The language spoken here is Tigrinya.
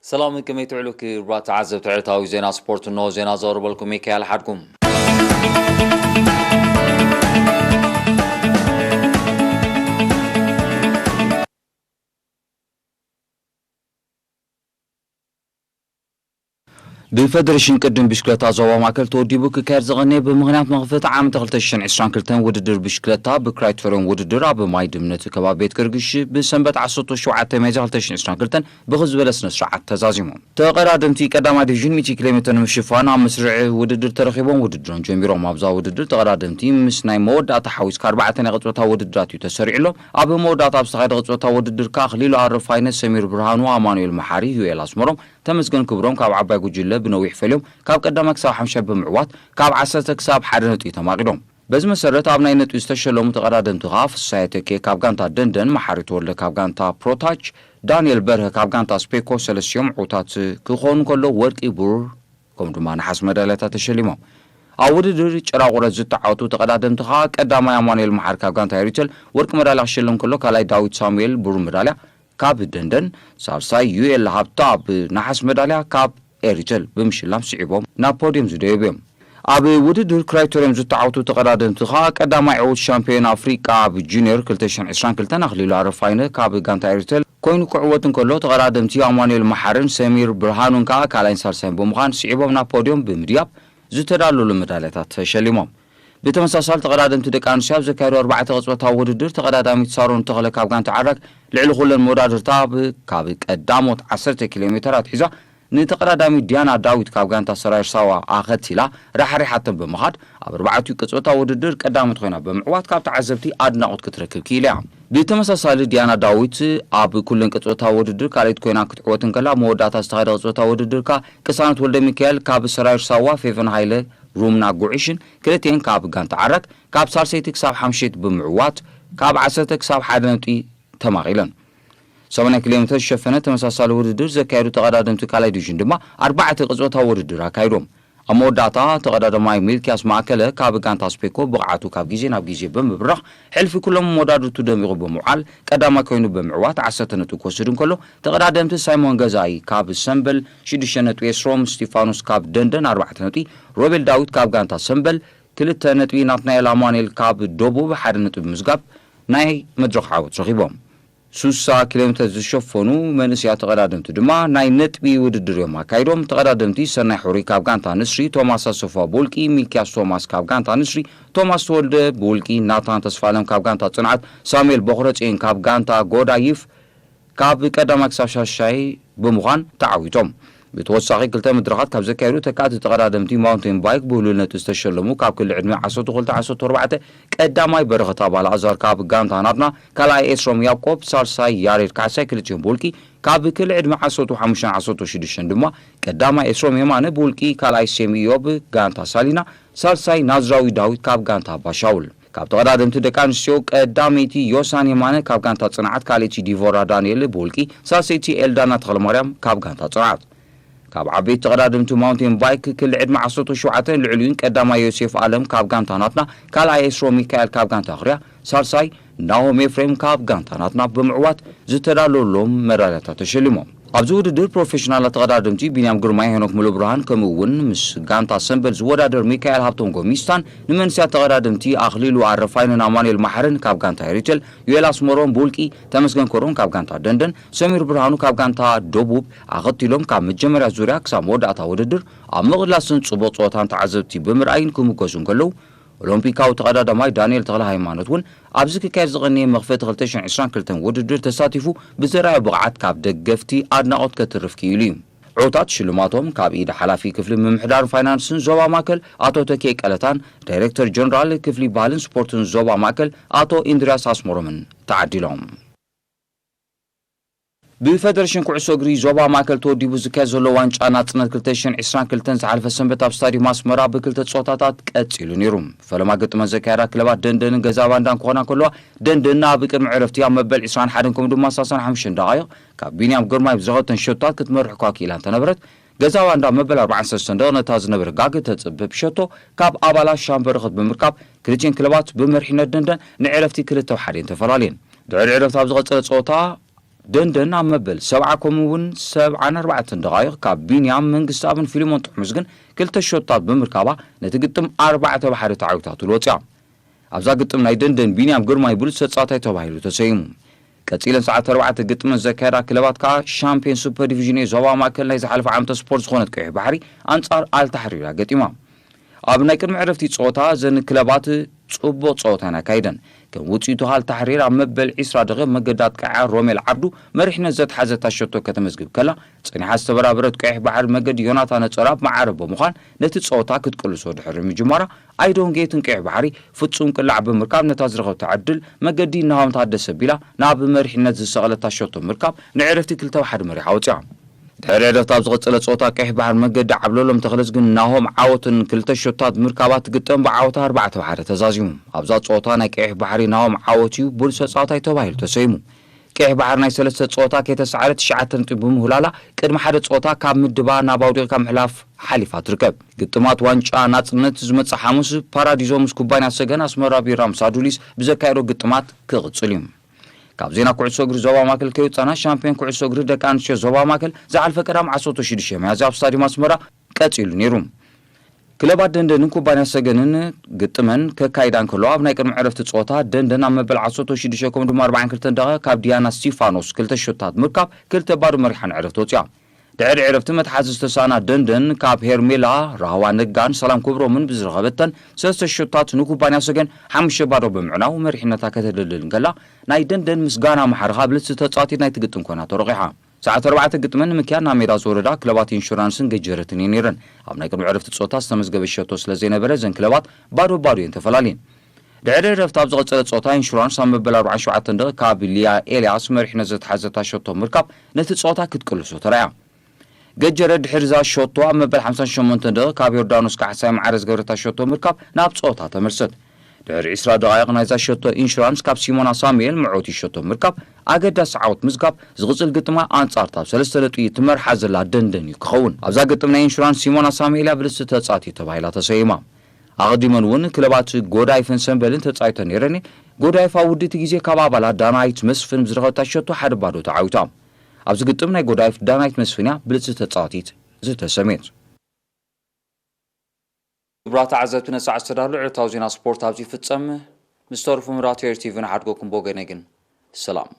ሰላም፣ ከመይ ትውዕሉ ክቡራት ተዓዘብቲ ዕለታዊ ዜና ስፖርት? እንሆ ዜና ዘቕርበልኩም ሚካኤል ሓድጉም። ብፌደሬሽን ቅድም ብሽክለታ ዞባ ማእከል ተወዲቡ ክካየድ ዝቐነየ ብምኽንያት መኽፈቲ ዓመት ክልተ ሽሕን ዕስራን ክልተን ውድድር ብሽክለታ ብክራይቶርዮን ውድድር ኣብ ማይ ድምነት ከባቢ ቤት ገርግሽ ብሰንበት ዓሰርተ ሸውዓተ ሚያዝያ ክልተ ሽሕን ዕስራን ክልተን ብኽብ ዝበለ ስነ ስርዓት ተዛዚሙ። ተቐዳደምቲ ቀዳማይ ዲቪዥን ሚእቲ ኪሎ ሜትር ንምሽፋን ኣብ መስርዕ ውድድር ተረኺቦም ውድድሮም ጀሚሮም። ኣብዛ ውድድር ተቐዳደምቲ ምስ ናይ መወዳእታ ሓዊስካ ኣርባዕተ ናይ ቅጽበታዊ ውድድራት እዩ ተሰሪዕሎም። ኣብ መወዳእታ ኣብ ዝተኻየደ ቅጽበታዊ ውድድር ከኣ ኣኽሊሉ ኣረፋይነ፣ ሰሚር ብርሃኑ፣ ኣማኑኤል መሓሪ፣ ዩኤል ኣስመሮም፣ ተመስገን ክብሮም ካብ ዓባይ ጉጅለ ብነዊሕ ፈልዮም ካብ ቀዳማይ ክሳብ ሓምሻይ ብምዕዋት ካብ ዓሰርተ ክሳብ ሓደ ነጥቢ ተማቒሎም። በዚ መሰረት ኣብ ናይ ነጥቢ ዝተሸለሙ ተቐዳደምቲ ከኣ ፍሳየ ተኬ ካብ ጋንታ ደንደን፣ መሓሪ ተወልደ ካብ ጋንታ ፕሮታች፣ ዳንኤል በርሀ ካብ ጋንታ ስፔኮ ሰለስቲኦም ዕዉታት ክኾኑ ከሎ ወርቂ፣ ብሩር ከምኡ ድማ ነሓስ መዳልያታት ተሸሊሞም። ኣብ ውድድር ጭራቑረት ዝተዓወቱ ተቐዳደምቲ ከኣ ቀዳማይ ኣማኑኤል መሓሪ ካብ ጋንታ ኤሪተል ወርቂ መዳልያ ክሸለም ከሎ ካልኣይ ዳዊት ሳሙኤል ብሩር መዳልያ ካብ ደንደን፣ ሳልሳይ ዩኤል ሃብተኣብ ነሓስ መዳልያ ካብ ኤሪተል ብምሽላም ስዒቦም ናብ ፖድዮም ዝደየቡ እዮም። ኣብ ውድድር ክራይቶርዮም ዝተዓወቱ ተቐዳደምቲ ከኣ ቀዳማይ ዕዉት ሻምፒዮን ኣፍሪቃ ኣብ ጁኒየር ክልተ ሽሕን ዕስራን ክልተን ኣኽሊሉ ኣረፋይነ ካብ ጋንታ ኤሪተል ኮይኑ ክዕወት እንከሎ ተቐዳደምቲ ኣማኑኤል መሓርን ሰሚር ብርሃኑን ከኣ ካልኣይን ሳልሳይን ብምዃን ስዒቦም ናብ ፖድዮም ብምድያብ ዝተዳለወሉ መዳልያታት ተሸሊሞም። ብተመሳሳሊ ተቐዳደምቲ ደቂ ኣንስትዮ ኣብ ዘካየዱ ኣርባዕተ ቅጽበታዊ ውድድር ተቐዳዳሚት ሳሮን ተኽለ ካብ ጋንታ ዓራግ ልዕሊ ኩለን መወዳድርታ ብ-፣ ካብ ቀዳሞት ዓሰርተ ኪሎ ሜተር ኣትሒዛ ንተቐዳዳሚት ዲያና ዳዊት ካብ ጋንታ ሰራየር ሳዋ ኣኸቲላ ራሕሪሓተን ብምኻድ ኣብ ኣርባዕቲኡ ቅጽበታዊ ውድድር ቀዳመት ኮይና ብምዕዋት ካብ ተዓዘብቲ ኣድናቖት ክትረክብ ክኢላ እያ። ብተመሳሳሊ ዲያና ዳዊት ኣብ ኩለን ቅጽበታዊ ውድድር ካልኣይቲ ኮይና ክትዕወት እንከላ ኣብ መወዳእታ ዝተኻየደ ቅጽበታዊ ውድድር ከኣ ቅሳነት ወልደ ሚካኤል ካብ ሰራየር ሳዋ፣ ፌቨን ሃይለ፣ ሩምና ጉዕሽን ክልቲኤን ካብ ጋንታ ዓራግ ካብ ሳልሰይቲ ክሳብ ሓምሸይቲ ብምዕዋት ካብ ዓሰርተ ክሳብ ሓደ ነጥቢ ተማቒለን። ሰማንያ ኪሎ ሜተር ዝሸፈነ ተመሳሳሊ ውድድር ዘካየዱ ተቐዳደምቲ ካልኣይ ዲቪዥን ድማ ኣርባዕተ ቅጽበታዊ ውድድር ኣካይዶም። ኣብ መወዳእታ ተቐዳዳማይ ሚልክያስ ማእከለ ካብ ጋንታ ስፔኮ ብቕዓቱ ካብ ግዜ ናብ ግዜ ብምብራኽ ሕልፊ ኩሎም መወዳድርቱ ደሚቑ ብምውዓል ቀዳማይ ኮይኑ ብምዕዋት ዓሰርተ ነጥቢ ክወስድ እንከሎ ተቐዳደምቲ ሳይሞን ገዛኢ ካብ ሰምበል ሽዱሽተ ነጥቢ፣ ኤስሮም ስቲፋኖስ ካብ ደንደን ኣርባዕተ ነጥቢ፣ ሮቤል ዳዊት ካብ ጋንታ ሰምበል ክልተ ነጥቢ፣ ናትናኤል ኣማኑኤል ካብ ደቡብ ሓደ ነጥቢ ብምዝጋብ ናይ መድረኽ ዓወት ረኺቦም። ሱሳ ኪሎ ሜተር ዝሸፈኑ መንእሰያት ተቐዳደምቲ ድማ ናይ ነጥቢ ውድድር እዮም ኣካይዶም። ተቐዳደምቲ ሰናይ ሕሩይ ካብ ጋንታ ንስሪ፣ ቶማስ ኣሰፋ ብውልቂ፣ ሚልክያስ ቶማስ ካብ ጋንታ ንስሪ፣ ቶማስ ተወልደ ብውልቂ፣ ናታን ተስፋለም ካብ ጋንታ ጽንዓት፣ ሳሙኤል ቦኽረጽዮን ካብ ጋንታ ጎዳይፍ ካብ ቀዳማይ ክሳብ ሻሻይ ብምዃን ተዓዊቶም። ብተወሳኺ ክልተ መድረኻት ካብ ዘካየዱ ተካእቲ ተቐዳደምቲ ማውንቴን ባይክ ብህሉል ነጥቢ ዝተሸለሙ ካብ ክሊ ዕድመ ዓሰርተ ክልተ ዓሰርተ ኣርባዕተ ቀዳማይ በረኸት ኣባልኣዛር ካብ ጋንታ ናትና፣ ካልኣይ ኤስሮም ያዕቆብ፣ ሳልሳይ ያሬድ ካሕሳይ ክልቲኦም ብውልቂ፣ ካብ ክሊ ዕድመ ዓሰርተ ሓሙሽተ ዓሰርተ ሽዱሽተ ድማ ቀዳማይ ኤስሮም የማነ ብውልቂ፣ ካልኣይ ሴም ኢዮብ ጋንታ ሳሊና፣ ሳልሳይ ናዝራዊ ዳዊት ካብ ጋንታ ባሻውል። ካብ ተቐዳደምቲ ደቂ ኣንስትዮ ቀዳመይቲ ዮሳን የማነ ካብ ጋንታ ጽንዓት፣ ካልኣይቲ ዲቮራ ዳንኤል ብውልቂ፣ ሳልሰይቲ ኤልዳና ተኽለማርያም ካብ ጋንታ ጽንዓት። ካብ ዓበይቲ ተቐዳደምቲ ማውንቴን ባይክ ክሊ ዕድመ ዓሰርተ ሸውዓተን ልዕሊኡን ቀዳማይ ዮሴፍ ኣለም ካብ ጋንታ ናትና፣ ካልኣይ ኤስሮ ሚካኤል ካብ ጋንታ ኣኽርያ፣ ሳልሳይ ናሆም ኤፍሬም ካብ ጋንታ ናትና ብምዕዋት ዝተዳለወሎም መዳልያታት ተሸሊሞም። ኣብዚ ውድድር ፕሮፌሽናላት ተቐዳደምቲ ቢንያም ግርማይ፣ ሄኖክ ሙሉብርሃን ከምኡ እውን ምስ ጋንታ ሰምበል ዝወዳደር ሚካኤል ሃብቶም ጎሚስታን ንመንስያት ተቐዳደምቲ ኣኽሊሉ ኣረፋይነን ኣማኑኤል ማሕርን ካብ ጋንታ ኤሪቴል፣ ዮኤል ኣስመሮም ብውልቂ፣ ተመስገን ኮሮን ካብ ጋንታ ደንደን፣ ሰሚር ብርሃኑ ካብ ጋንታ ደቡብ ኣኸቲሎም ካብ መጀመርያ ዙርያ ክሳብ መወዳእታ ውድድር ኣብ ምቕላስን ጽቡቕ ጸወታን ተዓዘብቲ ብምርኣይን ክምጎሱ እንከለዉ፣ ኦሎምፒካዊ ተቐዳዳማይ ዳንኤል ተኽለ ሃይማኖት እውን ኣብዚ ክካየድ ዝቐነየ መኽፈቲ ክልተ ሽሕን ዕስራን ክልተን ውድድር ተሳቲፉ ብዘርኣዮ ብቕዓት ካብ ደገፍቲ ኣድናቖት ከትርፍ ክኢሉ እዩ። ዕዉታት ሽልማቶም ካብ ኢድ ሓላፊ ክፍሊ ምምሕዳርን ፋይናንስን ዞባ ማእከል ኣቶ ተኬ ቀለታን ዳይሬክተር ጀነራል ክፍሊ ባህልን ስፖርትን ዞባ ማእከል ኣቶ ኢንድርያስ ኣስመሮምን ተዓዲሎም። ብፈደሬሽን ኩዕሶ እግሪ ዞባ ማእከል ተወዲቡ ዝካየድ ዘሎ ዋንጫ ናጽነት ክልተ ሽሕን ዕስራን ክልተን ዝሓለፈ ሰንበት ኣብ ስታድዩም ኣስመራ ብክልተ ጸወታታት ቀጺሉ ነይሩ። ፈለማ ግጥመን ዘካየዳ ክለባት ደንደንን ገዛ ባንዳን ክኾና ከለዋ፣ ደንደን ኣብ ቅድሚ ዕረፍቲ ኣብ መበል ዕስራን ሓደን ከምኡ ድማ ሰላሳን ሓሙሽተን ደቓይቕ ካብ ቢንያም ግርማይ ብዝረኸበተን ሸቶታት ክትመርሕ እኳ ክኢላ እንተነበረት፣ ገዛ ባንዳ ኣብ መበል ኣርባዓን ሰለስተን ደቂቕ ነታ ዝነበረ ጋግ ተጽብብ ሸቶ ካብ ኣባላት ሻምበረኸት ብምርካብ ክልቲኤን ክለባት ብመሪሕነት ደንደን ንዕረፍቲ ክልተ ብሓደ እየን ተፈላልየን። ድሕሪ ዕረፍቲ ኣብ ዝቐጸለ ጸወታ ደንደን ኣብ መበል ሰብዓ ከምኡ እውን ሰብዓን ኣርባዕተን ደቓይቕ ካብ ቢንያም መንግስቲ ኣብን ፊልሞን ጥሕሙዝ ግን ክልተ ሾታት ብምርካባ ነቲ ግጥም ኣርባዕተ ብሓደ ተዓዊታትሉ ወፂኣ። ኣብዛ ግጥም ናይ ደንደን ቢንያም ግርማይ ብሉጽ ተጻዋታይ ተባሂሉ ተሰይሙ። ቀጺለን ሰዓት ኣርባዕተ ግጥመን ዘካየዳ ክለባት ከኣ ሻምፒዮን ሱፐር ዲቪዥን ኤ ዞባ ማእከል ናይ ዝሓለፈ ዓመተ ስፖርት ዝኾነት ቀይሕ ባሕሪ ኣንጻር ኣልታሕሪር እያ ገጢማ። ኣብ ናይ ቅድሚ ዕረፍቲ ጸወታ እዘን ክለባት ጽቡቕ ጸወታ እየን ኣካይደን። ከም ውጽኢቱ ኣልታሕሪር ኣብ መበል ዒስራ ደቂቕ መገዲ ኣጥቃዓ ሮሜል ዓብዱ መሪሕነት ዘትሓዘታ ሸቶ ከተመዝግብ ከላ፣ ጸኒሓ ዝተበራበረት ቀይሕ ባሕሪ መገዲ ዮናታን ነጸራብ መዓረ ብምዃን ነቲ ጸወታ ክትቅልሶ ድሕሪ ምጅማራ፣ ኣይዶንጌትን ቀይሕ ባሕሪ ፍጹም ቅላዕ ብምርካብ ነታ ዝረኸብታ ዕድል መገዲ ናሆም ታደሰ ቢላ ናብ መሪሕነት ዝሰቐለታ ሸቶ ምርካብ ንዕረፍቲ ክልተ ብሓደ መሪሓ ወጺኣ። ድሕሪ ዕረፍቲ ኣብ ዝቐጸለ ጸወታ ቀይሕ ባሕሪ መገዲ ዓብለሎም ተኽለዝግን ናሆም ዓወትን ክልተ ሸቶታት ብምርካባት ግጥም ብዓወታ ኣርባዕተ ብሓደ ተዛዚሙ። ኣብዛ ጸወታ ናይ ቀይሕ ባሕሪ ናሆም ዓወት እዩ ብሉጽ ተጻዋታይ ተባሂሉ ተሰይሙ። ቀይሕ ባሕሪ ናይ ሰለስተ ጸወታ ከይተሳዕረ ትሽዓተ ነጥቢ ብምህላላ ቅድሚ ሓደ ጸወታ ካብ ምድባ ናብ ኣውዲቕካ ምሕላፍ ሓሊፋ ትርከብ። ግጥማት ዋንጫ ናጽነት ዝመጽእ ሓሙስ ፓራዲዞ ምስ ኩባንያ ሰገን ኣስመራ ቢራ ምስ ኣዱሊስ ብዘካየዶ ግጥማት ክቕጽል እዩ። ካብ ዜና ኩዕሶ እግሪ ዞባ ማእከል ከይወጻና ሻምፒዮን ኩዕሶ እግሪ ደቂ ኣንስትዮ ዞባ ማእከል ዝሓልፈ ቀዳም ዓሰርተ ሽዱሽተ ሚያዝያ ኣብ ስታዲየም ኣስመራ ቀጺሉ ነይሩ። ክለባት ደንደንን ኩባንያ ሰገንን ግጥመን ከካይዳ እንከለዋ ኣብ ናይ ቅድሚ ዕረፍቲ ጸወታ ደንደን ኣብ መበል ዓሰርተ ሽዱሽተ ከምኡ ድማ ኣርባዓን ክልተን ደቂቕ ካብ ዲያና ስቲፋኖስ ክልተ ሾታት ምርካብ ክልተ ባዶ መሪሓ ንዕረፍቲ ወጺኣ። ድሕሪ ዕረፍቲ መትሓዚ ዝተሳእና ደንደን ካብ ሄርሜላ ራህዋ ነጋን ሰላም ክብሮምን ብዝረኸበተን ሰለስተ ሾታት ንኩባንያ ሰገን ሓሙሽተ ባዶ ብምዕናው መሪሕነታ ከተደልድል እንከላ ናይ ደንደን ምስጋና መሓሪ ብልጽቲ ተጻዋቲት ናይቲ ግጥም ኮይና ተሮቂሓ። ሰዓት ኣርባዕተ ግጥመን ንምክያድ ናብ ሜዳ ዝወረዳ ክለባት ኢንሹራንስን ገጀረትን እየን ነይረን። ኣብ ናይ ቅድሚ ዕረፍቲ ጸወታ ዝተመዝገበ ሸቶ ስለ ዘይነበረ እዘን ክለባት ባዶ ባዶ እየን ተፈላልየን። ድሕሪ ዕረፍቲ ኣብ ዝቐጸለ ጸወታ ኢንሹራንስ ኣብ መበል ኣርባዓን ሸውዓተን ደቂቕ ካብ ሊያ ኤልያስ መሪሕነት ዘትሓዘታ ሸቶ ምርካብ ነቲ ጸወታ ክትቅልሶ ተራእያ። ገጀረ ድሕሪ እዛ ሸቶ ኣብ መበል ሓምሳን ሸሞንተን ደቂቕ ካብ ዮርዳኖስ ካሕሳይ ማዕረ ዝገበረታ ሸቶ ምርካብ ናብ ጸወታ ተመልሰት። ድሕሪ ዒስራ ደቓይቕ ናይዛ ሸቶ ኢንሹራንስ ካብ ሲሞና ሳሙኤል ምዕወቲ ሸቶ ምርካብ ኣገዳሲ ዓወት ምዝጋብ ዝቕጽል ግጥማ ኣንጻርታ ኣብ ሰለስተ ነጥቢ ትመርሓ ዘላ ደንደን እዩ ክኸውን። ኣብዛ ግጥም ናይ ኢንሹራንስ ሲሞና ሳሙኤል እያ ብልጽቲ ተጻዋቲት ተባሂላ ተሰይማ። ኣቐዲመን እውን ክለባት ጎዳይፍን ሰምበልን ተጻዊተን ነይረን እየን። ጎዳይፍ ኣብ ውድእቲ ግዜ ካብ ኣባላት ዳናይት መስፍን ብዝረኸበታ ሸቶ ሓደ ባዶ ተዓዊታ። ኣብዚ ግጥም ናይ ጎዳይፍ ዳናይት መስፍን እያ ብልጽቲ ተጻዋቲት ዝተሰምየት። ክቡራት ተዓዘብቲ ነጻዕ ዝተዳሉ ዕለታዊ ዜና ስፖርት ኣብዚ ይፍጸም። ምስ ተርፉ ምራት ኤር ቲቪ ንሓድጎኩም ብወገነይ ግን ሰላም።